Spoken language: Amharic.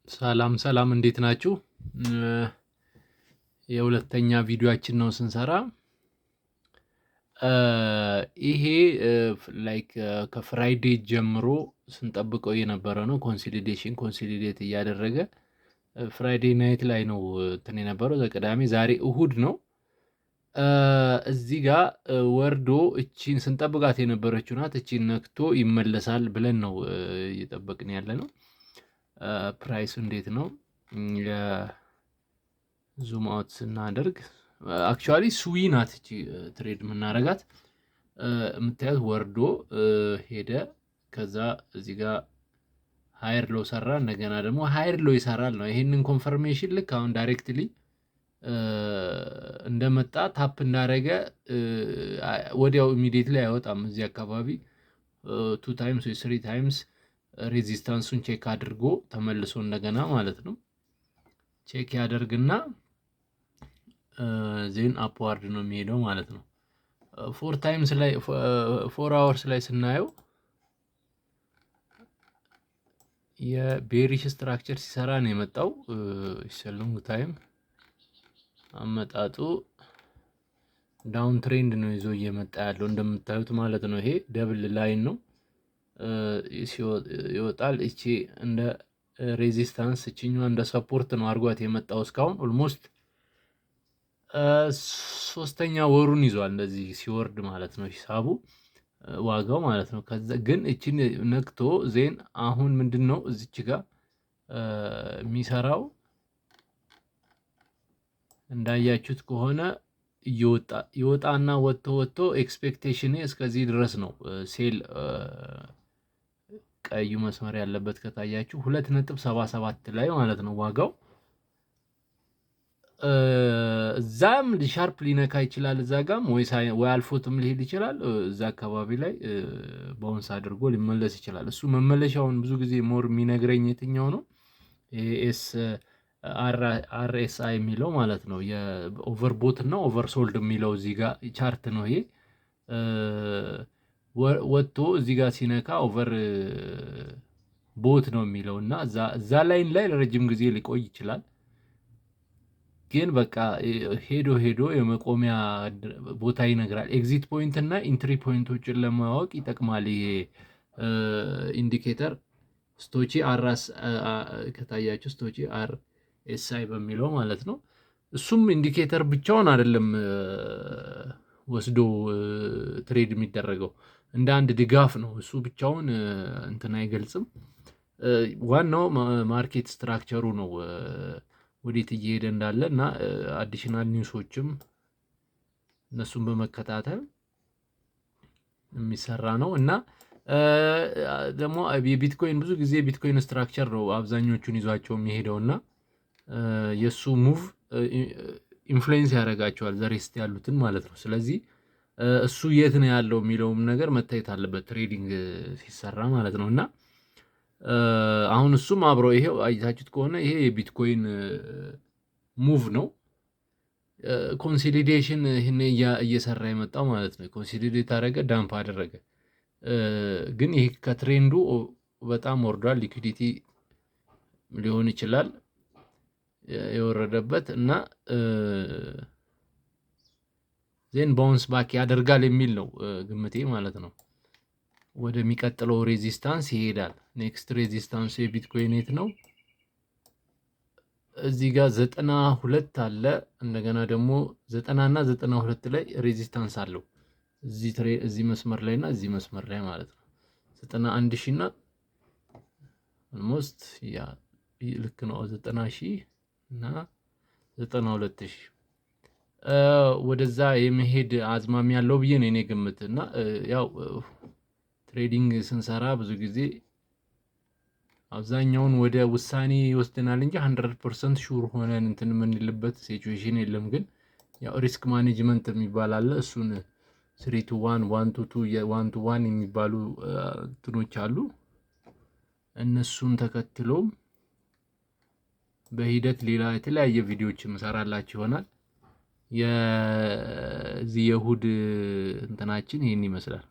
ሰላም ሰላም፣ እንዴት ናችሁ? የሁለተኛ ቪዲዮአችን ነው ስንሰራ። ይሄ like ከ Friday ጀምሮ ስንጠብቀው የነበረ ነው። Consolidation consolidate እያደረገ Friday night ላይ ነው እንትን የነበረው፣ ቅዳሜ፣ ዛሬ እሁድ ነው። እዚህ ጋር ወርዶ እቺን ስንጠብቃት የነበረችው ናት። እቺን ነክቶ ይመለሳል ብለን ነው እየጠበቅን ያለ ነው። Price ኡ እንዴት ነው? የ zoom out ስናደርግ actually sweep ናት እቺ trade የምናረጋት። የምታዩት ወርዶ ሄደ። ከዛ እዚህ ጋር higher low ሰራ። እንደገና ደግሞ higher low ይሰራል ነው። ይሄንን confirmation ልክ አሁን directly እንደመጣ tap እንዳረገ ወዲያው immediately አይወጣም። እዚህ አካባቢ two times ወይ three times resistance ኡን check አድርጎ ተመልሶ እንደገና ማለት ነው check ያደርግና then upward ነው የሚሄደው ማለት ነው። Four times ላይ፣ 4 hours ላይ ስናየው የ bearish structure ሲሰራ ነው የመጣው። Long time አመጣጡ downtrend ነው ይዞ እየመጣ ያለው እንደምታዩት ማለት ነው። ይሄ double line ነው፣ ይወጣል። እቺ እንደ resistance እችኛዋ እንደ support ነው አድርጓት የመጣው። እስካሁን almost ሶስተኛ ወሩን ይዟል እንደዚህ ሲወርድ ማለት ነው፣ ሂሳቡ ዋጋው ማለት ነው። ከዛ ግን እቺን ነክቶ then አሁን ምንድን ነው እዚች ጋር የሚሰራው? እንዳያችሁት ከሆነ እየወጣ ይወጣና ወጥቶ ወጥቶ expectation እስከዚህ ድረስ ነው sell። ቀዩ መስመር ያለበት ከታያችሁ 2.77 ላይ ማለት ነው ዋጋው። እዛም sharp ሊነካ ይችላል፣ እዛ ጋም ወይ አልፎትም ሊሄድ ይችላል። እዛ አካባቢ ላይ bounce አድርጎ ሊመለስ ይችላል። እሱ መመለሻውን ብዙ ጊዜ more የሚነግረኝ የትኛው ነው? S RSI የሚለው ማለት ነው። የ overbought እና oversold የሚለው እዚህ ጋር chart ነው። ይሄ ወጥቶ እዚህ ጋር ሲነካ overbought ነው የሚለው እና እዛ line ላይ ለረጅም ጊዜ ሊቆይ ይችላል። ግን በቃ ሄዶ ሄዶ የመቆሚያ ቦታ ይነግራል። Exit point እና entry point ኦችን ለማወቅ ይጠቅማል። ይሄ indicator Stoch RS ከታያችሁ Stoch RSI በሚለው ማለት ነው። እሱም indicator ብቻውን አይደለም ወስዶ trade የሚደረገው፣ እንደ አንድ ድጋፍ ነው። እሱ ብቻውን እንትን አይገልጽም። ዋናው market structure ኡ ነው፣ ወዴት እየሄደ እንዳለ እና additional news ኦችም እነሱን በመከታተል የሚሰራ ነው። እና ደግሞ የቢትኮይን፣ ብዙ ጊዜ Bitcoin structure ነው አብዛኞቹን ይዟቸው የሚሄደው እና የእሱ move influence ያደርጋቸዋል the rest ያሉትን ማለት ነው። ስለዚህ እሱ የት ነው ያለው የሚለውም ነገር መታየት አለበት trading ሲሰራ ማለት ነው። እና አሁን እሱም አብሮ ይሄው አይታችሁት ከሆነ ይሄ የ Bitcoin move ነው። Consolidation ይህን እየሰራ የመጣው ማለት ነው። Consolidate አደረገ፣ dump አደረገ። ግን ይሄ ከ trend ኡ በጣም ወርዷል። Liquidity ሊሆን ይችላል የወረደበት እና then bounce back ያደርጋል የሚል ነው ግምቴ ማለት ነው። ወደሚቀጥለው resistance ይሄዳል። Next resistance ኡ የቢትኮይን የት ነው? እዚህ ጋር 92 አለ። እንደገና ደግሞ 90 እና 92 ላይ resistance አለው። እዚህ መስመር ላይ እና እዚህ መስመር ላይ ማለት ነው። 91,000 እና almost yeah ልክ ነው፣ 90,000 እና 92,000 ወደዛ የመሄድ አዝማሚያ ያለው ብዬ ነው የኔ ግምት። እና ያው trading ስንሰራ ብዙ ጊዜ አብዛኛውን ወደ ውሳኔ ይወስደናል እንጂ 100% sure ሆነን እንትን የምንልበት situation የለም። ግን ያው risk management የሚባል አለ። እሱን 3 to 1፣ 1 to 2፣ 1 to 1 የሚባሉ እንትኖች አሉ። እነሱን ተከትሎ በሂደት ሌላ የተለያየ ቪዲዮዎች የምሰራላችሁ ይሆናል። የዚህ የእሁድ እንትናችን ይህን ይመስላል።